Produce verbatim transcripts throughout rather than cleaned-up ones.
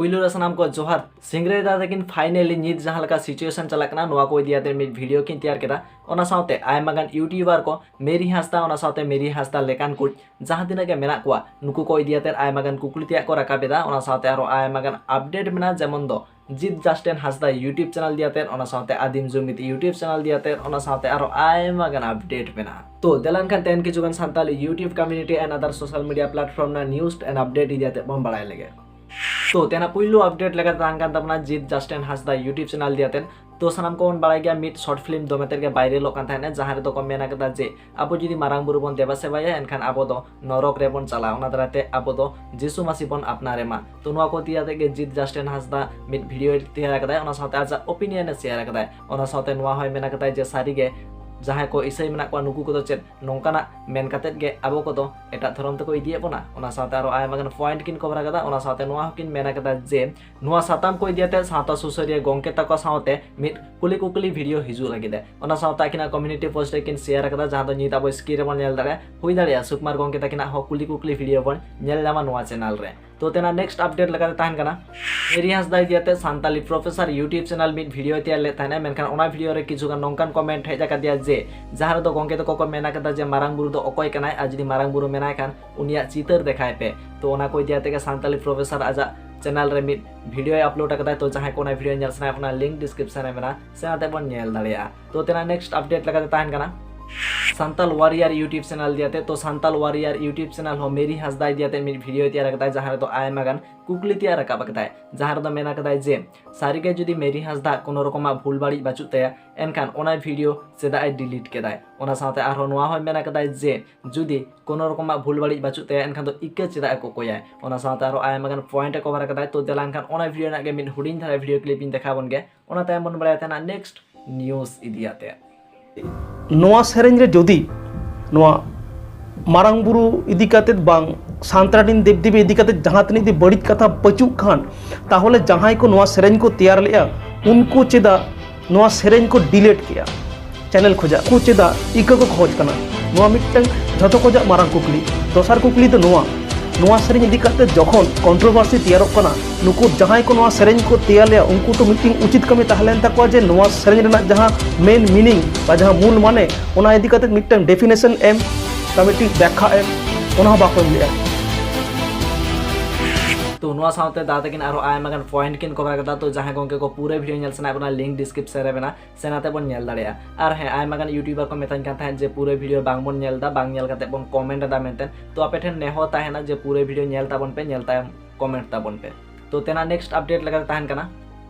ᱯᱩᱭᱞᱩ ᱨᱮ ᱥᱟᱱᱟᱢ ᱠᱚ ᱡᱚᱦᱟᱨ᱾ ᱥᱤᱝᱨᱟᱹᱭ ᱫᱟ ᱛᱟᱹᱠᱤᱱ finally ᱱᱤᱛ ᱡᱟᱦᱟᱸ ᱞᱮᱠᱟ situation ᱪᱟᱞᱟᱜ ᱠᱟᱱᱟ, ᱱᱚᱣᱟ ᱠᱚ ᱤᱫᱤ ᱠᱟᱛᱮ ᱢᱤᱫ video ᱠᱤᱱ ᱛᱮᱭᱟᱨ ᱠᱮᱫᱟ᱾ ᱚᱱᱟ ᱥᱟᱶᱛᱮ ᱟᱭᱢᱟ ᱜᱟᱱ YouTuber ᱠᱚ ᱢᱮᱨᱤ ᱦᱟᱸᱥᱫᱟ, ᱚᱱᱟ ᱥᱟᱶᱛᱮ ᱢᱮᱨᱤ ᱦᱟᱸᱥᱫᱟ ᱞᱮᱠᱟᱱ ᱠᱚ ᱡᱟᱦᱟᱸ ᱛᱤᱱᱟᱹᱜ ᱜᱮ ᱢᱮᱱᱟᱜ ᱠᱚᱣᱟ, ᱱᱩᱠᱩ ᱠᱚ ᱤᱫᱤ ᱠᱟᱛᱮ ᱟᱭᱢᱟ ᱜᱟᱱ ᱠᱩᱠᱞᱤ ᱛᱮᱭᱟᱜ ᱠᱚ ᱨᱟᱠᱟᱵ ᱮᱫᱟ᱾ ᱚᱱᱟ ᱥᱟᱶᱛᱮ ᱟᱨᱚ ᱟᱭᱢᱟ ᱜᱟᱱ update ᱢᱮᱱᱟᱜᱼᱟ, ᱡᱮᱢᱚᱱ ᱫᱚ ᱡᱤᱛ ᱡᱟᱥᱴᱤᱱ ᱦᱟᱸᱥᱫᱟ YouTube channel ᱤᱫᱤ ᱠᱟᱛᱮ, ᱚᱱᱟ ᱥᱟᱶᱛᱮ ᱟᱹᱫᱤᱢ ᱡᱩᱢᱤᱫ YouTube channel ᱤᱫᱤ ᱠᱟᱛᱮ, ᱚᱱᱟ ᱥᱟᱶᱛᱮ ᱟᱨᱚ ᱟᱭᱢᱟ ᱜᱟᱱ update ᱢᱮᱱᱟᱜᱼᱟ᱾ ᱛᱚ ᱫᱮᱞᱟ ᱮᱱᱠᱷᱟᱱ ᱛᱮᱦᱮᱧ ᱠᱤᱪᱷᱩ ᱜᱟᱱ Santali YouTube community and other social media platform ᱨᱮᱱᱟᱜ news and update ᱤᱫᱤ ᱠᱟᱛᱮ ᱵᱚᱱ ᱵᱟᱲᱟᱭ ᱞᱮᱜᱮ᱾ ᱛᱚ ᱛᱮᱱᱟᱜ ᱯᱩᱭᱞᱩ update ᱞᱮᱠᱟᱛᱮ ᱛᱟᱦᱮᱸ ᱠᱟᱱ ᱛᱟᱵᱚᱱᱟ ᱡᱤᱛ ᱡᱟᱥᱴᱤᱱ ᱦᱟᱸᱥᱫᱟ YouTube channel ᱤᱫᱤ ᱠᱟᱛᱮ᱾ ᱛᱚ ᱥᱟᱱᱟᱢ ᱠᱚᱵᱚᱱ ᱵᱟᱲᱟᱭ ᱜᱮᱭᱟ, ᱢᱤᱫ short film ᱫᱚᱢᱮ ᱛᱮᱫ ᱜᱮ viral ᱚᱜ ᱠᱟᱱ ᱛᱟᱦᱮᱸᱱᱟ, ᱡᱟᱦᱟᱸ ᱨᱮᱫᱚ ᱠᱚ ᱢᱮᱱ ᱟᱠᱟᱫᱟ ᱡᱮ ᱟᱵᱚ ᱡᱩᱫᱤ ᱢᱟᱨᱟᱝ ᱵᱩᱨᱩ ᱵᱚᱱ ᱫᱮᱵᱟ ᱥᱮᱵᱟᱭᱟ, ᱮᱱᱠᱷᱟᱱ ᱟᱵᱚ ᱫᱚ ᱱᱚᱨᱚᱠ ᱨᱮᱵᱚᱱ ᱪᱟᱞᱟᱜᱼᱟ, ᱚᱱᱟ ᱫᱟᱨᱟᱭ ᱛᱮ ᱟᱵᱚ ᱫᱚ ᱡᱤᱥᱩ ᱢᱟᱹᱥᱤ ᱵᱚᱱ ᱟᱯᱱᱟᱨᱮ ᱢᱟ᱾ ᱛᱚ ᱱᱚᱣᱟ ᱠᱚ ᱤᱫᱤ ᱠᱟᱛᱮ ᱜᱮ ᱡᱤᱛ ᱡᱟᱥᱴᱤᱱ ᱦᱟᱸᱥᱫᱟ ᱢᱤᱫ video ᱛᱮᱭᱟᱨ ᱟᱠᱟᱫᱟᱭ, ᱚᱱᱟ ᱥᱟᱶᱛᱮ ᱟᱡᱟᱜ opinion ᱮ share ᱟᱠᱟᱫᱟᱭ᱾ ᱚᱱᱟ ᱥᱟᱶᱛᱮ ᱱᱚᱣᱟ ᱦᱚᱸᱭ ᱢᱮᱱ ᱟᱠᱟᱫᱟᱭ ᱡᱮ ᱥᱟᱹᱨᱤᱜᱮ ᱡᱟᱦᱟᱸᱭ ᱠᱚ ᱤᱥᱟᱹᱭ ᱢᱮᱱᱟᱜ ᱠᱚᱣᱟ, ᱱᱩᱠᱩ ᱠᱚᱫᱚ ᱪᱮᱫ ᱱᱚᱝᱠᱟᱱᱟᱜ ᱢᱮᱱ ᱠᱟᱛᱮᱫ ᱜᱮ ᱟᱵᱚ ᱠᱚᱫᱚ ᱮᱴᱟᱜ ᱫᱷᱚᱨᱚᱢ ᱛᱮᱠᱚ ᱤᱫᱤᱭᱮᱫ ᱵᱚᱱᱟ? ᱚᱱᱟ ᱥᱟᱶᱛᱮ ᱟᱨᱚ ᱟᱭᱢᱟ ᱜᱟᱱ point ᱠᱤᱱ cover ᱟᱠᱟᱫᱟ᱾ ᱚᱱᱟ ᱥᱟᱶᱛᱮ ᱱᱚᱣᱟ ᱦᱚᱸᱠᱤᱱ ᱢᱮᱱ ᱟᱠᱟᱫᱟ ᱡᱮ ᱱᱚᱣᱟ ᱥᱟᱛᱟᱢ ᱠᱚ ᱤᱫᱤ ᱠᱟᱛᱮ ᱥᱟᱶᱛᱟ ᱥᱩᱥᱟᱹᱨᱤᱭᱟᱹ ᱜᱚᱢᱠᱮ ᱛᱟᱠᱚ ᱥᱟᱶᱛᱮ ᱢᱤᱫ ᱠᱩᱞᱤ ᱠᱩᱠᱞᱤ video ᱦᱤᱡᱩᱜ ᱞᱟᱹᱜᱤᱫ ᱮ᱾ ᱚᱱᱟ ᱥᱟᱶᱛᱮ ᱟᱹᱠᱤᱱᱟᱜ community post ᱨᱮᱠᱤᱱ share ᱟᱠᱟᱫᱟ, ᱡᱟᱦᱟᱸ ᱫᱚ ᱱᱤᱛ ᱟᱵᱚ screen ᱨᱮᱵᱚᱱ ᱧᱮᱞ ᱫᱟᱲᱮᱭᱟᱜᱼᱟ᱾ ᱦᱩᱭ ᱫᱟᱲᱮᱭᱟᱜᱼᱟ ᱥᱩᱠᱩᱢᱟᱨ ᱜᱚᱢᱠᱮ ᱛᱟᱹᱠᱤᱱᱟᱜ ᱦᱚᱸ ᱠᱩᱞᱤ ᱠᱩᱠᱞᱤ video ᱵᱚᱱ ᱧᱮᱞ ᱧᱟᱢᱟ ᱱᱚᱣᱟ channel ᱨᱮ᱾ ᱛᱚ ᱛᱮᱱᱟᱜ next update ᱞᱮᱠᱟᱛᱮ ᱛᱟᱦᱮᱱ ᱠᱟᱱᱟ, ᱢᱮᱨᱤ ᱦᱟᱸᱥᱫᱟ ᱤᱫᱤ ᱠᱟᱛᱮ ᱥᱟᱱᱛᱟᱞᱤ professor YouTube channel ᱢᱤᱫ video ᱛᱮᱭᱟᱨ ᱞᱮᱫ ᱛᱟᱦᱮᱱᱟ, ᱢᱮᱱᱠᱷᱟᱱ ᱚᱱᱟ video ᱨᱮ ᱠᱤᱪᱷᱩ ᱜᱟᱱ ᱱᱚᱝᱠᱟᱱ comment ᱦᱮᱡ ᱟᱠᱟᱫᱮᱭᱟ ᱡᱮ ᱡᱟᱦᱟᱸ ᱨᱮᱫᱚ ᱜᱚᱢᱠᱮ ᱛᱟᱠᱚ ᱠᱚ ᱢᱮᱱ ᱟᱠᱟᱫᱟ ᱡᱮ ᱢᱟᱨᱟᱝ ᱵᱩᱨᱩ ᱫᱚ ᱚᱠᱚᱭ ᱠᱟᱱᱟᱭ, ᱟᱨ ᱡᱩᱫᱤ ᱢᱟᱨᱟᱝ ᱵᱩᱨᱩ ᱢᱮᱱᱟᱭ ᱠᱷᱟᱱ ᱩᱱᱤᱭᱟᱜ ᱪᱤᱛᱟᱹᱨ ᱫᱮᱠᱷᱟᱭ ᱯᱮ᱾ ᱛᱚ ᱚᱱᱟ ᱠᱚ ᱤᱫᱤ ᱠᱟᱛᱮ ᱜᱮ ᱥᱟᱱᱛᱟᱞᱤ professor ᱟᱡᱟᱜ channel ᱨᱮ ᱢᱤᱫ video ᱭ upload ᱟᱠᱟᱫᱟᱭ᱾ ᱛᱚ ᱡᱟᱦᱟᱸᱭ ᱠᱚ ᱚᱱᱟ video ᱧᱮᱞ ᱥᱟᱱᱟᱭᱮᱫ ᱵᱚᱱᱟ, link description ᱨᱮ ᱢᱮᱱᱟᱜᱼᱟ, ᱥᱮ ᱟᱛᱮ ᱵᱚᱱ ᱧᱮᱞ ᱫᱟᱲᱮᱭᱟᱜᱼᱟ᱾ ᱛᱚ ᱛᱮᱱᱟᱜ next update ᱞᱮᱠᱟᱛᱮ ᱛᱟᱦᱮᱱ ᱠᱟᱱᱟ ᱥᱟᱱᱛᱟᱞ ᱣᱟᱨᱤᱭᱟᱨ YouTube channel ᱤᱫᱤ ᱠᱟᱛᱮ᱾ ᱛᱚ ᱥᱟᱱᱛᱟᱞ ᱣᱟᱨᱤᱭᱟᱨ YouTube channel ᱦᱚᱸ ᱢᱮᱨᱤ ᱦᱟᱸᱥᱫᱟ ᱤᱫᱤ ᱠᱟᱛᱮ ᱢᱤᱫ video ᱭ ᱛᱮᱭᱟᱨ ᱟᱠᱟᱫᱟᱭ, ᱡᱟᱦᱟᱸ ᱨᱮᱫᱚ ᱟᱭᱢᱟ ᱜᱟᱱ ᱠᱩᱠᱞᱤ ᱛᱮᱭᱟᱨ ᱨᱟᱠᱟᱵ ᱟᱠᱟᱫᱟᱭ, ᱡᱟᱦᱟᱸ ᱨᱮᱫᱚ ᱢᱮᱱ ᱟᱠᱟᱫᱟᱭ ᱡᱮ ᱥᱟᱹᱨᱤᱜᱮ ᱡᱩᱫᱤ ᱢᱮᱨᱤ ᱦᱟᱸᱥᱫᱟ ᱠᱳᱱᱳ ᱨᱚᱠᱚᱢᱟᱜ ᱵᱷᱩᱞ ᱵᱟᱹᱲᱤᱡ ᱵᱟᱹᱪᱩᱜ ᱛᱟᱭᱟ, ᱮᱱᱠᱷᱟᱱ ᱚᱱᱟ video ᱪᱮᱫᱟᱜ ᱮ delete ᱠᱮᱫᱟᱭ? ᱚᱱᱟ ᱥᱟᱶᱛᱮ ᱟᱨᱦᱚᱸ ᱱᱚᱣᱟ ᱦᱚᱸᱭ ᱢᱮᱱ ᱟᱠᱟᱫᱟᱭ ᱡᱮ ᱡᱩᱫᱤ ᱠᱳᱱᱳ ᱨᱚᱠᱚᱢᱟᱜ ᱵᱷᱩᱞ ᱵᱟᱹᱲᱤᱡ ᱵᱟᱹᱪᱩᱜ ᱛᱟᱭᱟ, ᱮᱱᱠᱷᱟᱱ ᱫᱚ ᱤᱠᱟᱹ ᱪᱮᱫᱟᱜ ᱮ ᱠᱚᱠᱚᱭᱟᱭ? ᱚᱱᱟ ᱥᱟᱶᱛᱮ ᱟᱨᱦᱚᱸ ᱟᱭᱢᱟ ᱜᱟᱱ point ᱮ cover ᱟᱠᱟᱫᱟᱭ᱾ ᱛᱚ ᱫᱮᱞᱟ ᱮᱱᱠᱷᱟᱱ ᱚᱱᱟ video ᱨᱮᱱᱟᱜ ᱜᱮ ᱢᱤᱫ ᱦᱩᱰᱤᱧ ᱫᱷᱟᱨᱟ video clip ᱤᱧ ᱫᱮᱠᱷᱟᱣ ᱵᱚᱱ ᱜᱮ, ᱚᱱᱟ ᱛᱟᱭᱚᱢ ᱵᱚᱱ ᱵᱟᱲᱟᱭᱟ ᱛᱟᱦᱮᱱᱟ next news ᱤᱫᱤ ᱠᱟᱛᱮ᱾ ᱱᱚᱣᱟ ᱥᱮᱨᱮᱧ ᱨᱮ ᱡᱩᱫᱤ ᱱᱚᱣᱟ ᱢᱟᱨᱟᱝ ᱵᱩᱨᱩ ᱤᱫᱤ ᱠᱟᱛᱮᱫ ᱵᱟᱝ ᱥᱟᱱᱛᱟᱲᱤ ᱨᱮᱱ ᱫᱮᱵ ᱫᱮᱵᱤ ᱤᱫᱤ ᱠᱟᱛᱮᱫ ᱡᱟᱦᱟᱸ ᱛᱤᱱᱟᱹᱜ ᱡᱩᱫᱤ ᱵᱟᱹᱲᱤᱡ ᱠᱟᱛᱷᱟ ᱵᱟᱹᱪᱩᱜ ᱠᱷᱟᱱ, ᱛᱟᱦᱚᱞᱮ ᱡᱟᱦᱟᱸᱭ ᱠᱚ ᱱᱚᱣᱟ ᱥᱮᱨᱮᱧ ᱠᱚ ᱛᱮᱭᱟᱨ ᱞᱮᱜᱼᱟ, ᱩᱱᱠᱩ ᱪᱮᱫᱟᱜ ᱱᱚᱣᱟ ᱥᱮᱨᱮᱧ ᱠᱚ delete ᱠᱮᱜᱼᱟ channel ᱠᱷᱚᱡᱟᱜ? ᱩᱱᱠᱩ ᱪᱮᱫᱟᱜ ᱤᱠᱟᱹ ᱠᱚ ᱠᱷᱚᱡᱽ ᱠᱟᱱᱟ? ᱱᱚᱣᱟ ᱢᱤᱫᱴᱟᱝ ᱡᱷᱚᱛᱚ ᱠᱷᱚᱡᱟᱜ ᱢᱟᱨᱟᱝ ᱠᱩᱠᱞᱤ᱾ ᱫᱚᱥᱟᱨ ᱠᱩᱠᱞᱤ ᱫᱚ ᱱᱚᱣᱟ, ᱱᱚᱣᱟ ᱥᱮᱨᱮᱧ ᱤᱫᱤ ᱠᱟᱛᱮ ᱡᱚᱠᱷᱚᱱ ᱠᱚᱱᱴᱨᱳᱵᱷᱟᱨᱥᱤ ᱛᱮᱭᱟᱨᱚᱜ ᱠᱟᱱᱟ, ᱱᱩᱠᱩ ᱡᱟᱦᱟᱸᱭ ᱠᱚ ᱱᱚᱣᱟ ᱥᱮᱨᱮᱧ ᱠᱚ ᱛᱮᱭᱟᱨ ᱞᱮᱭᱟ, ᱩᱱᱠᱩ ᱛᱚ ᱢᱤᱫᱴᱤᱝ ᱩᱪᱤᱛ ᱠᱟᱹᱢᱤ ᱛᱟᱦᱮᱸ ᱞᱮᱱ ᱛᱟᱠᱚᱣᱟ ᱡᱮ ᱱᱚᱣᱟ ᱥᱮᱨᱮᱧ ᱨᱮᱱᱟᱜ ᱡᱟᱦᱟᱸ ᱢᱮᱱ ᱢᱤᱱᱤᱝ ᱵᱟ ᱡᱟᱦᱟᱸ ᱢᱩᱞ ᱢᱟᱱᱮ, ᱚᱱᱟ ᱤᱫᱤ ᱠᱟᱛᱮ ᱢᱤᱫᱴᱟᱝ ᱰᱮᱯᱷᱤᱱᱮᱥᱚᱱ ᱮᱢ ᱵᱟ ᱢᱤᱫᱴᱤᱝ ᱵᱮᱠᱠᱷᱟ ᱮᱢ, ᱚᱱᱟ ᱦᱚᱸ ᱵᱟᱠᱚ ᱮᱢ ᱞᱮᱜᱼᱟ᱾ ᱛᱚ ᱱᱚᱣᱟ ᱥᱟᱶᱛᱮ ᱫᱟᱫᱟ ᱛᱟᱹᱠᱤᱱ ᱟᱨᱦᱚᱸ ᱟᱭᱢᱟ ᱜᱟᱱ ᱯᱚᱭᱮᱱᱴ ᱠᱤᱱ ᱠᱚᱵᱷᱟᱨ ᱠᱟᱫᱟ᱾ ᱛᱚ ᱡᱟᱦᱟᱸᱭ ᱜᱚᱝᱠᱮ ᱠᱚ ᱯᱩᱨᱟᱹ ᱵᱷᱤᱰᱤᱭᱳ ᱧᱮᱞ ᱥᱟᱱᱟᱭᱮᱫ ᱵᱚᱱᱟ, ᱞᱤᱝᱠ ᱰᱤᱥᱠᱨᱤᱯᱥᱚᱱ ᱨᱮ ᱢᱮᱱᱟᱜᱼᱟ, ᱥᱮᱱ ᱟᱛᱮ ᱵᱚᱱ ᱧᱮᱞ ᱫᱟᱲᱮᱭᱟᱜᱼᱟ᱾ ᱟᱨ ᱦᱮᱸ, ᱟᱭᱢᱟ ᱜᱟᱱ ᱤᱭᱩᱴᱩᱵᱟᱨ ᱠᱚ ᱢᱮᱛᱟᱧ ᱠᱟᱱ ᱛᱟᱦᱮᱸᱫ ᱡᱮ ᱯᱩᱨᱟᱹ ᱵᱷᱤᱰᱤᱭᱳ ᱵᱟᱝ ᱵᱚᱱ ᱧᱮᱞ ᱮᱫᱟ, ᱵᱟᱝ ᱧᱮᱞ ᱠᱟᱛᱮ ᱵᱚᱱ ᱠᱚᱢᱮᱱᱴ ᱮᱫᱟ ᱢᱮᱱᱛᱮ᱾ ᱛᱚ ᱟᱯᱮ ᱴᱷᱮᱱ ᱱᱮᱦᱚᱨ ᱛᱟᱦᱮᱱᱟ ᱡᱮ ᱯᱩᱨᱟᱹ ᱵᱷᱤᱰᱤᱭᱳ ᱧᱮᱞ ᱛᱟᱵᱚᱱ ᱯᱮ, ᱧᱮᱞ ᱛᱟᱭᱚᱢ ᱠᱚᱢᱮᱱᱴ ᱛᱟᱵᱚᱱ ᱯᱮ᱾ ᱛᱚ ᱛᱮᱱᱟᱜ ᱱᱮᱠᱥᱴ ᱟᱯᱰᱮᱴ ᱞᱮᱠᱟᱛᱮ ᱛᱟᱦᱮᱱ ᱠᱟᱱᱟ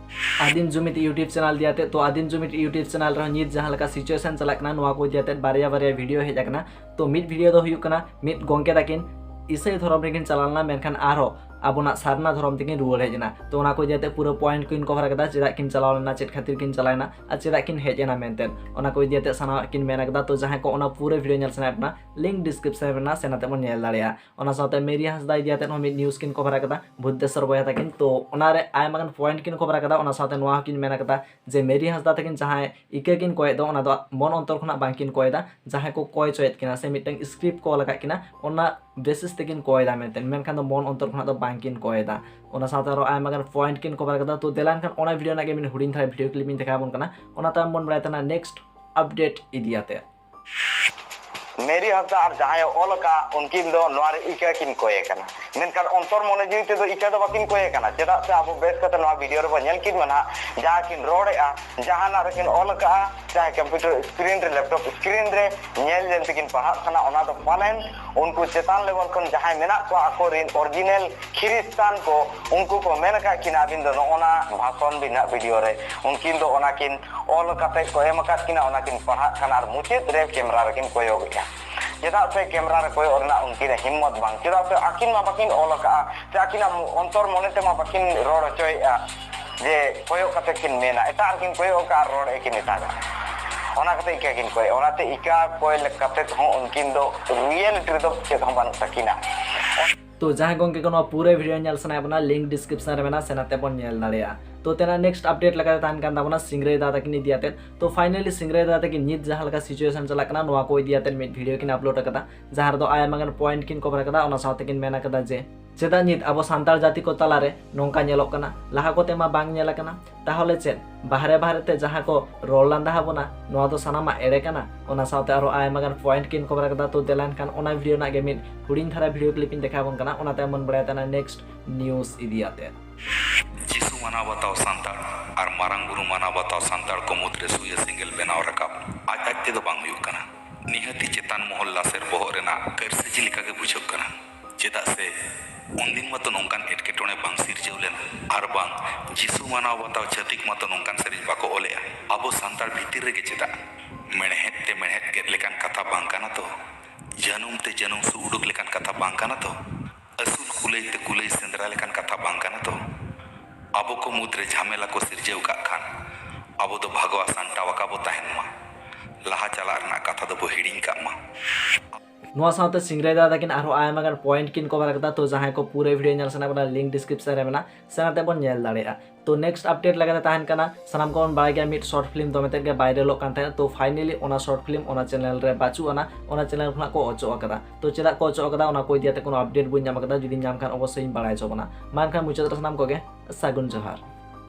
ᱟᱫᱤᱢ ᱡᱩᱢᱤᱫ ᱤᱭᱩᱴᱩᱵᱽ ᱪᱮᱱᱮᱞ ᱫᱤᱭᱟᱛᱮ᱾ ᱛᱚ ᱟᱫᱤᱢ ᱡᱩᱢᱤᱫ ᱤᱭᱩᱴᱩᱵᱽ ᱪᱮᱱᱮᱞ ᱨᱮᱦᱚᱸ ᱱᱤᱛ ᱡᱟᱦᱟᱸ ᱞᱮᱠᱟ ᱥᱤᱪᱩᱭᱮᱥᱚᱱ ᱪᱟᱞᱟᱜ ᱠᱟᱱᱟ, ᱱᱚᱣᱟ ᱠᱚ ᱤᱫᱤᱭᱟᱛᱮ ᱵᱟᱨᱭᱟ ᱵᱟᱨᱭᱟ ᱵᱷᱤᱰᱤᱭᱳ ᱦᱮᱡ ᱟᱠᱟᱱᱟ᱾ ᱛᱚ ᱢᱤᱫ ᱵᱷᱤᱰᱤᱭᱳ ᱫᱚ ᱦᱩᱭᱩᱜ ᱠᱟᱱᱟ ᱢᱤᱫ ᱜᱚᱝᱠᱮ ᱛᱟᱹᱠᱤᱱ ᱤᱥᱟᱹᱭ ᱫᱷᱚᱨᱚᱢ ᱨᱮᱠᱤᱱ ᱪᱟᱞᱟᱣ ᱞᱮᱱᱟ, ᱢᱮᱱᱠᱷᱟᱱ ᱟᱨᱦᱚᱸ ᱟᱵᱚᱱᱟᱜ ᱥᱟᱨᱱᱟ ᱫᱷᱚᱨᱚᱢ ᱛᱮᱠᱤᱱ ᱨᱩᱣᱟᱹᱲ ᱦᱮᱡ ᱮᱱᱟ᱾ ᱛᱚ ᱚᱱᱟ ᱠᱚ ᱤᱫᱤᱭᱟᱛᱮ ᱯᱩᱨᱟᱹ ᱯᱚᱭᱮᱱᱴ ᱠᱤᱱ ᱠᱚᱵᱷᱟᱨ ᱠᱟᱫᱟ, ᱪᱮᱫᱟᱜ ᱠᱤᱱ ᱪᱟᱞᱟᱣ ᱞᱮᱱᱟ, ᱪᱮᱫ ᱠᱷᱟᱹᱛᱤᱨ ᱠᱤᱱ ᱪᱟᱞᱟᱣ ᱮᱱᱟ ᱟᱨ ᱪᱮᱫᱟᱜ ᱠᱤᱱ ᱦᱮᱡ ᱮᱱᱟ ᱢᱮᱱᱛᱮ᱾ ᱚᱱᱟ ᱠᱚ ᱤᱫᱤᱭᱟᱛᱮ ᱥᱟᱱᱟᱢᱟᱜ ᱠᱤᱱ ᱢᱮᱱ ᱠᱟᱫᱟ᱾ ᱛᱚ ᱡᱟᱦᱟᱸᱭ ᱠᱚ ᱚᱱᱟ ᱯᱩᱨᱟᱹ ᱵᱷᱤᱰᱤᱭᱳ ᱧᱮᱞ ᱥᱟᱱᱟᱭᱮᱫ ᱵᱚᱱᱟ, ᱞᱤᱝᱠ ᱰᱤᱥᱠᱨᱤᱯᱥᱚᱱ ᱨᱮ ᱢᱮᱱᱟᱜᱼᱟ, ᱥᱮᱱ ᱟᱛᱮ ᱵᱚᱱ ᱧᱮᱞ ᱫᱟᱲᱮᱭᱟᱜᱼᱟ᱾ ᱚᱱᱟ ᱥᱟᱶᱛᱮ ᱢᱮᱨᱤ ᱦᱟᱸᱥᱫᱟ ᱤᱫᱤᱭᱟᱛᱮ ᱦᱚᱸ ᱢᱤᱫ ᱱᱤᱭᱩᱡᱽ ᱠᱤᱱ ᱠᱚᱵᱷᱟᱨ ᱠᱟᱫᱟ, ᱵᱷᱩᱛᱮᱥᱥᱚᱨ ᱵᱚᱭᱦᱟ ᱛᱟᱹᱠᱤᱱ᱾ ᱛᱚ ᱚᱱᱟᱨᱮ ᱟᱭᱢᱟ ᱜᱟᱱ ᱯᱚᱭᱮᱱᱴ ᱠᱤᱱ ᱠᱚᱵᱷᱟᱨ ᱠᱟᱫᱟ᱾ ᱚᱱᱟ ᱥᱟᱶᱛᱮ ᱱᱚᱣᱟ ᱦᱚᱸᱠᱤᱱ ᱢᱮᱱ ᱠᱟᱫᱟ ᱡᱮ ᱢᱮᱨᱤ ᱦᱟᱸᱥᱫᱟ ᱛᱟᱹᱠᱤᱱ ᱡᱟᱦᱟᱸᱭ ᱤᱠᱟᱹ ᱠᱤᱱ ᱠᱚᱭᱮᱫ ᱫᱚ, ᱚᱱᱟ ᱫᱚ ᱢᱚᱱ ᱚᱱᱛᱚᱨ ᱠᱷᱚᱱᱟᱜ ᱵᱟᱝᱠᱤᱱ ᱠᱚᱭᱮᱫᱟ, ᱡᱟᱦᱟᱸᱭ ᱠᱚ ᱠᱚᱭ ᱦᱚᱪᱚᱭᱮᱫ ᱠᱤᱱᱟ ᱥᱮ ᱢᱤᱫᱴᱟᱝ ᱥᱠᱨᱤᱯᱴ ᱠᱚ ᱚᱞ ᱟᱠᱟᱫ ᱠᱤᱱᱟ, ᱚᱱᱟ ᱵᱮᱥᱤᱥ ᱛᱮᱠᱤᱱ ᱠᱚᱭᱮᱫᱟ ᱢᱮᱱᱛᱮ, ᱢᱮᱱᱠᱷᱟᱱ ᱫᱚ ᱢᱚᱱ ᱚᱱᱛᱚᱨ ᱠᱷᱚᱱᱟᱜ ᱫᱚ ᱵᱟᱝᱠᱤᱱ ᱠᱚᱭᱮᱫᱟ᱾ ᱚᱱᱟ ᱥᱟᱶᱛᱮ ᱟᱨᱚ ᱟᱭᱢᱟ ᱜᱟᱱ ᱯᱚᱭᱮᱱᱴ ᱠᱤᱱ ᱠᱚᱵᱷᱟᱨ ᱠᱟᱫᱟ᱾ ᱛᱚ ᱫᱮᱞᱟ ᱮᱱᱠᱷᱟᱱ ᱚᱱᱟ ᱵᱷᱤᱰᱤᱭᱳ ᱨᱮᱱᱟᱜ ᱜᱮ ᱢᱤᱫ ᱦᱩᱰᱤᱧ ᱫᱷᱟᱨᱟ ᱵᱷᱤᱰᱤᱭᱳ ᱠᱞᱤᱯ ᱤᱧ ᱫᱮᱠᱷᱟᱣ ᱟᱵᱚᱱ ᱠᱟᱱᱟ, ᱚᱱᱟ ᱛᱟᱭᱚᱢ ᱵᱚᱱ ᱵᱟᱲᱟᱭ ᱛᱟᱦᱮᱱᱟ ᱱᱮᱠᱥᱴ ᱟᱯᱰᱮᱴ ᱤᱫᱤᱭᱟᱛᱮ᱾ ᱢᱮᱨᱤ ᱦᱟᱸᱥᱫᱟ ᱟᱨ ᱡᱟᱦᱟᱸᱭ ᱚᱞ ᱟᱠᱟᱫ, ᱩᱱᱠᱤᱱ ᱫᱚ ᱱᱚᱣᱟ ᱨᱮ ᱤᱠᱟᱹ ᱠᱤᱱ ᱠᱚᱭᱮ ᱠᱟᱱᱟ, ᱢᱮᱱᱠᱷᱟᱱ ᱚᱱᱛᱚᱨ ᱢᱚᱱᱮ ᱡᱤᱣᱤ ᱛᱮᱫᱚ ᱤᱠᱟᱹ ᱫᱚ ᱵᱟᱹᱠᱤᱱ ᱠᱚᱭᱮ ᱠᱟᱱᱟ᱾ ᱪᱮᱫᱟᱜ ᱥᱮ ᱟᱵᱚ ᱵᱮᱥ ᱠᱟᱛᱮ ᱱᱚᱣᱟ ᱵᱷᱤᱰᱤᱭᱳ ᱨᱮᱵᱚᱱ ᱧᱮᱞ ᱠᱤᱱ ᱢᱟ ᱱᱟᱦᱟᱜ, ᱡᱟᱦᱟᱸ ᱠᱤᱱ ᱨᱚᱲᱮᱫᱼᱟ, ᱡᱟᱦᱟᱱᱟᱜ ᱨᱮᱠᱤᱱ ᱚᱞ ᱟᱠᱟᱫᱼᱟ, ᱪᱟᱦᱮ ᱠᱚᱢᱯᱤᱭᱩᱴᱟᱨ ᱥᱠᱨᱤᱱ ᱨᱮ, ᱞᱮᱯᱴᱚᱯ ᱥᱠᱨᱤᱱ ᱨᱮ ᱧᱮᱞ ᱧᱮᱞ ᱛᱮᱠᱤᱱ ᱯᱟᱲᱦᱟᱜ ᱠᱟᱱᱟ, ᱚᱱᱟ ᱫᱚ ᱯᱟᱞᱮᱱ ᱩᱱᱠᱩ ᱪᱮᱛᱟᱱ ᱞᱮᱵᱮᱞ ᱠᱷᱚᱱ ᱡᱟᱦᱟᱸᱭ ᱢᱮᱱᱟᱜ ᱠᱚᱣᱟ, ᱟᱠᱚᱨᱮᱱ ᱚᱨᱤᱡᱤᱱᱟᱞ ᱠᱷᱨᱤᱥᱴᱟᱱ ᱠᱚ, ᱩᱱᱠᱩ ᱠᱚ ᱢᱮᱱ ᱟᱠᱟᱫ ᱠᱤᱱᱟ, "ᱟᱹᱵᱤᱱ ᱫᱚ ᱱᱚᱜᱼᱚ ᱱᱟ ᱵᱷᱟᱥᱚᱱ ᱵᱤᱱ ᱱᱟᱦᱟᱜ ᱵᱷᱤᱰᱤᱭᱳ ᱨᱮ", ᱩᱱᱠᱤᱱ ᱫᱚ ᱚᱱᱟ ᱠᱤᱱ ᱚᱞ ᱠᱟᱛᱮ ᱠᱚ ᱮᱢ ᱟᱠᱟᱫ ᱠᱤᱱᱟ, ᱚᱱᱟ ᱠᱤᱱ ᱯᱟᱲᱦᱟᱜ ᱠᱟᱱᱟ ᱟᱨ ᱢᱩᱪᱟᱹᱫ ᱨᱮ ᱠᱮᱢᱨᱟ ᱨᱮᱠᱤᱱ ᱠᱚᱭᱚᱜᱮᱫᱼᱟ᱾ ᱪᱮᱫᱟᱜ ᱥᱮ ᱠᱮᱢᱨᱟ ᱨᱮ ᱠᱚᱭᱚᱜ ᱨᱮᱱᱟᱜ ᱩᱱᱠᱤᱱᱟᱜ ᱦᱤᱢᱢᱚᱛ ᱵᱟᱝ, ᱪᱮᱫᱟᱜ ᱥᱮ ᱟᱹᱠᱤᱱ ᱢᱟ ᱵᱟᱹᱠᱤᱱ ᱚᱞ ᱟᱠᱟᱫᱼᱟ, ᱥᱮ ᱟᱹᱠᱤᱱᱟᱜ ᱚᱱᱛᱚᱨ ᱢᱚᱱᱮ ᱛᱮᱢᱟ ᱵᱟᱹᱠᱤᱱ ᱨᱚᱲ ᱦᱚᱪᱚᱭᱮᱫᱼᱟ ᱡᱮ ᱠᱚᱭᱚᱜ ᱠᱟᱛᱮ ᱠᱤᱱ ᱢᱮᱱᱟ, ᱮᱴᱟᱜ ᱨᱮᱠᱤᱱ ᱠᱚᱭᱚᱜ ᱟᱠᱟᱫᱼᱟ ᱟᱨ ᱨᱚᱲᱮᱫ ᱠᱤᱱ ᱮᱴᱟᱜᱟᱜ᱾ ᱚᱱᱟ ᱠᱟᱛᱮ ᱤᱠᱟᱹ ᱠᱤᱱ ᱠᱚᱭᱚᱜ, ᱚᱱᱟᱛᱮ ᱤᱠᱟᱹ ᱠᱚᱭ ᱠᱟᱛᱮ ᱦᱚᱸ ᱩᱱᱠᱤᱱ ᱫᱚ ᱨᱤᱭᱮᱞᱤᱴᱤ ᱨᱮᱫᱚ ᱪᱮᱫ ᱦᱚᱸ ᱵᱟᱹᱱᱩᱜ ᱛᱟᱹᱠᱤᱱᱟ᱾ ᱛᱚ ᱡᱟᱦᱟᱸᱭ ᱜᱚᱝᱠᱮ ᱠᱚ ᱱᱚᱣᱟ ᱯᱩᱨᱟᱹ ᱵᱷᱤᱰᱤᱭᱳ ᱧᱮᱞ ᱥᱟᱱᱟᱭᱮᱫ ᱵᱚᱱᱟ, ᱞᱤᱝᱠ ᱰᱤᱥᱠᱨᱤᱯᱥᱚᱱ ᱨᱮ ᱢᱮᱱᱟᱜᱼᱟ, ᱥᱮᱱ ᱟᱛᱮ ᱵᱚᱱ ᱧᱮᱞ ᱫᱟᱲᱮᱭᱟᱜᱼᱟ᱾ ᱛᱚ ᱛᱮᱱᱟᱜ ᱱᱮᱠᱥᱴ ᱟᱯᱰᱮᱴ ᱞᱮᱠᱟᱛᱮ ᱛᱟᱦᱮᱱ ᱠᱟᱱ ᱛᱟᱵᱚᱱᱟ ᱥᱤᱝᱨᱟᱹᱭ ᱫᱟ ᱛᱟᱹᱠᱤᱱ ᱤᱫᱤ ᱟᱛᱮ᱾ ᱛᱚ ᱯᱷᱟᱭᱱᱟᱞᱤ ᱥᱤᱝᱨᱟᱹᱭ ᱫᱟ ᱛᱟᱹᱠᱤᱱ ᱱᱤᱛ ᱡᱟᱦᱟᱸ ᱞᱮᱠᱟ ᱥᱤᱪᱩᱭᱮᱥᱚᱱ ᱪᱟᱞᱟᱜ ᱠᱟᱱᱟ, ᱱᱚᱣᱟ ᱠᱚ ᱤᱫᱤ ᱟᱛᱮ ᱢᱤᱫ ᱵᱷᱤᱰᱤᱭᱳ ᱠᱤᱱ ᱟᱯᱞᱳᱰ ᱟᱠᱟᱫᱟ, ᱡᱟᱦᱟᱸ ᱨᱮᱫᱚ ᱟᱭᱢᱟ ᱜᱟᱱ ᱯᱚᱭᱮᱱᱴ ᱠᱤᱱ ᱠᱚᱵᱷᱟᱨ ᱟᱠᱟᱫᱟ᱾ ᱚᱱᱟ ᱥᱟᱶᱛᱮ ᱠᱤᱱ ᱢᱮᱱ ᱟᱠᱟᱫᱟ ᱡᱮ ᱪᱮᱫᱟᱜ ᱱᱤᱛ ᱟᱵᱚ ᱥᱟᱱᱛᱟᱲ ᱡᱟᱹᱛᱤ ᱠᱚ ᱛᱟᱞᱟᱨᱮ ᱱᱚᱝᱠᱟ ᱧᱮᱞᱚᱜ ᱠᱟᱱᱟ, ᱞᱟᱦᱟ ᱠᱚᱛᱮ ᱢᱟ ᱵᱟᱝ ᱧᱮᱞ ᱟᱠᱟᱱᱟ, ᱛᱟᱦᱚᱞᱮ ᱪᱮᱫ ᱵᱟᱦᱨᱮ ᱵᱟᱦᱨᱮ ᱛᱮ ᱡᱟᱦᱟᱸ ᱠᱚ ᱨᱚᱲ ᱞᱟᱸᱫᱟ ᱟᱵᱚᱱᱟ, ᱱᱚᱣᱟ ᱫᱚ ᱥᱟᱱᱟᱢᱟᱜ ᱮᱲᱮ ᱠᱟᱱᱟ? ᱚᱱᱟ ᱥᱟᱶᱛᱮ ᱟᱨᱚ ᱟᱭᱢᱟ ᱜᱟᱱ ᱯᱚᱭᱮᱱᱴ ᱠᱤᱱ ᱠᱚᱵᱷᱟᱨ ᱟᱠᱟᱫᱟ᱾ ᱛᱚ ᱫᱮᱞᱟ ᱮᱱᱠᱷᱟᱱ ᱚᱱᱟ ᱵᱷᱤᱰᱤᱭᱳ ᱨᱮᱱᱟᱜ ᱜᱮ ᱢᱤᱫ ᱦᱩᱰᱤᱧ ᱫᱷᱟᱨᱟ ᱵᱷᱤᱰᱤᱭᱳ ᱠᱞᱤᱯ ᱤᱧ ᱫᱮᱠᱷᱟᱣ ᱟᱵᱚᱱ ᱠᱟᱱᱟ, ᱚᱱᱟ ᱛᱟᱭᱚᱢ ᱵᱚᱱ ᱵᱟᱲᱟᱭ ᱛᱟᱦᱮᱱᱟ ᱱᱮᱠᱥᱴ ᱱᱤᱭᱩᱡᱽ ᱤᱫᱤ ᱟᱛᱮ᱾ ᱡᱤᱥᱩ ᱢᱟᱱᱟᱣ ᱵᱟᱛᱟᱣ ᱥᱟᱱᱛᱟᱲ ᱟᱨ ᱢᱟᱨᱟᱝ ᱵᱩᱨᱩ ᱢᱟᱱᱟᱣ ᱵᱟᱛᱟᱣ ᱥᱟᱱᱛᱟᱲ ᱠᱚ ᱢᱩᱫᱽᱨᱮ ᱥᱩᱭᱟᱹ ᱥᱮᱸᱜᱮᱞ ᱵᱮᱱᱟᱣ ᱨᱟᱠᱟᱵ ᱟᱡ ᱟᱡ ᱛᱮᱫᱚ ᱵᱟᱝ ᱦᱩᱭᱩᱜ ᱠᱟᱱᱟ᱾ ᱱᱤᱦᱟᱹᱛᱤ ᱪᱮᱛᱟᱱ ᱢᱚᱦᱚᱞ ᱞᱟᱥᱮᱨ ᱵᱚᱦᱚᱜ ᱨᱮᱱᱟᱜ ᱠᱟᱹᱨᱥᱟᱹᱡᱤ ᱞᱮᱠᱟᱜᱮ ᱵᱩᱡᱷᱟᱹᱜ ᱠᱟᱱᱟ᱾ ᱪᱮᱫᱟᱜ ᱥᱮ ᱩᱱᱫᱤᱱ ᱢᱟᱛᱚ ᱱᱚᱝᱠᱟᱱ ᱮᱴᱠᱮᱴᱚᱬᱮ ᱵᱟᱝ ᱥᱤᱨᱡᱟᱹᱣ ᱞᱮᱱᱟ, ᱟᱨ ᱵᱟᱝ ᱡᱤᱥᱩ ᱢᱟᱱᱟᱣ ᱵᱟᱛᱟᱣ ᱪᱷᱟᱹᱛᱤᱠ ᱢᱟᱛᱚ ᱱᱚᱝᱠᱟᱱ ᱥᱮᱨᱮᱧ ᱵᱟᱠᱚ ᱚᱞᱮᱜᱼᱟ᱾ ᱟᱵᱚ ᱥᱟᱱᱛᱟᱲ ᱵᱷᱤᱛᱤᱨ ᱨᱮᱜᱮ ᱪᱮᱫᱟᱜ? ᱢᱮᱬᱦᱮᱫ ᱛᱮ ᱢᱮᱬᱦᱮᱫ ᱜᱮᱫ ᱞᱮᱠᱟᱱ ᱠᱟᱛᱷᱟ ᱵᱟᱝ ᱠᱟᱱᱟ ᱛᱚ? ᱡᱟᱹᱱᱩᱢ ᱛᱮ ᱡᱟᱹᱱᱩᱢ ᱥᱩᱜ ᱩᱰᱩᱠ ᱞᱮᱠᱟᱱ ᱠᱟᱛᱷᱟ ᱵᱟᱝ ᱠᱟᱱᱟ ᱛᱚ? ᱟᱹᱥᱩᱞ ᱠᱩᱞᱟᱹᱭ ᱛᱮ ᱠᱩᱞᱟᱹᱭ ᱥᱮᱸᱫᱽᱨᱟ ᱞᱮᱠᱟᱱ ᱠᱟᱛᱷᱟ ᱵᱟᱝ ᱠᱟᱱᱟ ᱛᱚ? ᱟᱵᱚ ᱠᱚ ᱢᱩᱫᱽᱨᱮ ᱡᱷᱟᱢᱮᱞᱟ ᱠᱚ ᱥᱤᱨᱡᱟᱹᱣ ᱠᱟᱜ ᱠᱷᱟᱱ ᱟᱵᱚ ᱫᱚ ᱵᱷᱟᱜᱟᱣᱟ ᱥᱟᱢᱴᱟᱣ ᱟᱠᱟ ᱵᱚ ᱛᱟᱦᱮᱱ ᱢᱟ᱾ ᱞᱟᱦᱟ ᱪᱟᱞᱟᱜ ᱨᱮᱱᱟᱜ ᱠᱟᱛᱷᱟ ᱫᱚᱵᱚ ᱦᱤᱲᱤᱧ ᱠᱟᱜ ᱢᱟ᱾ ᱱᱚᱣᱟ ᱥᱟᱶᱛᱮ ᱥᱤᱝᱨᱟᱹᱭ ᱫᱟ ᱛᱟᱹᱠᱤᱱ ᱟᱨᱦᱚᱸ ᱟᱭᱢᱟ ᱜᱟᱱ ᱯᱚᱭᱮᱱᱴ ᱠᱤᱱ ᱠᱚᱵᱷᱟᱨ ᱟᱠᱟᱫᱟ᱾ ᱛᱚ ᱡᱟᱦᱟᱸᱭ ᱠᱚ ᱯᱩᱨᱟᱹ ᱵᱷᱤᱰᱤᱭᱳ ᱧᱮᱞ ᱥᱟᱱᱟ ᱵᱚᱱᱟ, ᱞᱤᱝᱠ ᱰᱤᱥᱠᱨᱤᱯᱥᱚᱱ ᱨᱮ ᱢᱮᱱᱟᱜᱼᱟ, ᱥᱮᱱ ᱟᱛᱮ ᱵᱚᱱ ᱧᱮᱞ ᱫᱟᱲᱮᱭᱟᱜᱼᱟ᱾ ᱛᱚ ᱱᱮᱠᱥᱴ ᱟᱯᱰᱮᱴ ᱞᱮᱠᱟᱛᱮ ᱛᱟᱦᱮᱱ ᱠᱟᱱᱟ, ᱥᱟᱱᱟᱢ ᱠᱚᱵᱚᱱ ᱵᱟᱲᱟᱭ ᱜᱮᱭᱟ ᱢᱤᱫ ᱥᱚᱨᱴ ᱯᱷᱤᱞᱢ ᱫᱚᱢᱮ ᱛᱮᱫ ᱜᱮ ᱵᱷᱟᱭᱨᱟᱞᱚᱜ ᱠᱟᱱ ᱛᱟᱦᱮᱸᱫ᱾ ᱛᱚ ᱯᱷᱟᱭᱱᱟᱞᱤ ᱚᱱᱟ ᱥᱚᱨᱴ ᱯᱷᱤᱞᱢ ᱚᱱᱟ ᱪᱮᱱᱮᱞ ᱨᱮ ᱵᱟᱹᱪᱩᱜ ᱟᱱᱟ, ᱚᱱᱟ ᱪᱮᱱᱮᱞ ᱠᱷᱚᱱᱟᱜ ᱠᱚ ᱚᱪᱚᱜ ᱟᱠᱟᱫᱟ᱾ ᱛᱚ ᱪᱮᱫᱟᱜ ᱠᱚ ᱚᱪᱚᱜ ᱟᱠᱟᱫᱟ, ᱚᱱᱟ ᱠᱚ ᱤᱫᱤ ᱠᱟᱛᱮ ᱠᱳᱱᱳ ᱟᱯᱰᱮᱴ ᱵᱟᱹᱧ ᱧᱟᱢ ᱟᱠᱟᱫᱟ᱾ ᱡᱩᱫᱤᱧ ᱧᱟᱢ ᱠᱷᱟᱱ ᱚᱵᱚᱥᱥᱳᱭ ᱤᱧ ᱵᱟᱲᱟᱭ ᱦᱚᱪᱚ ᱵᱚᱱᱟ᱾ ᱢᱟ ᱮᱱᱠᱷᱟᱱ ᱢᱩᱪᱟᱹᱫ ᱨᱮ ᱥᱟᱱᱟᱢ ᱠᱚᱜᱮ ᱥᱟᱹᱜᱩᱱ ᱡᱚᱦᱟᱨ᱾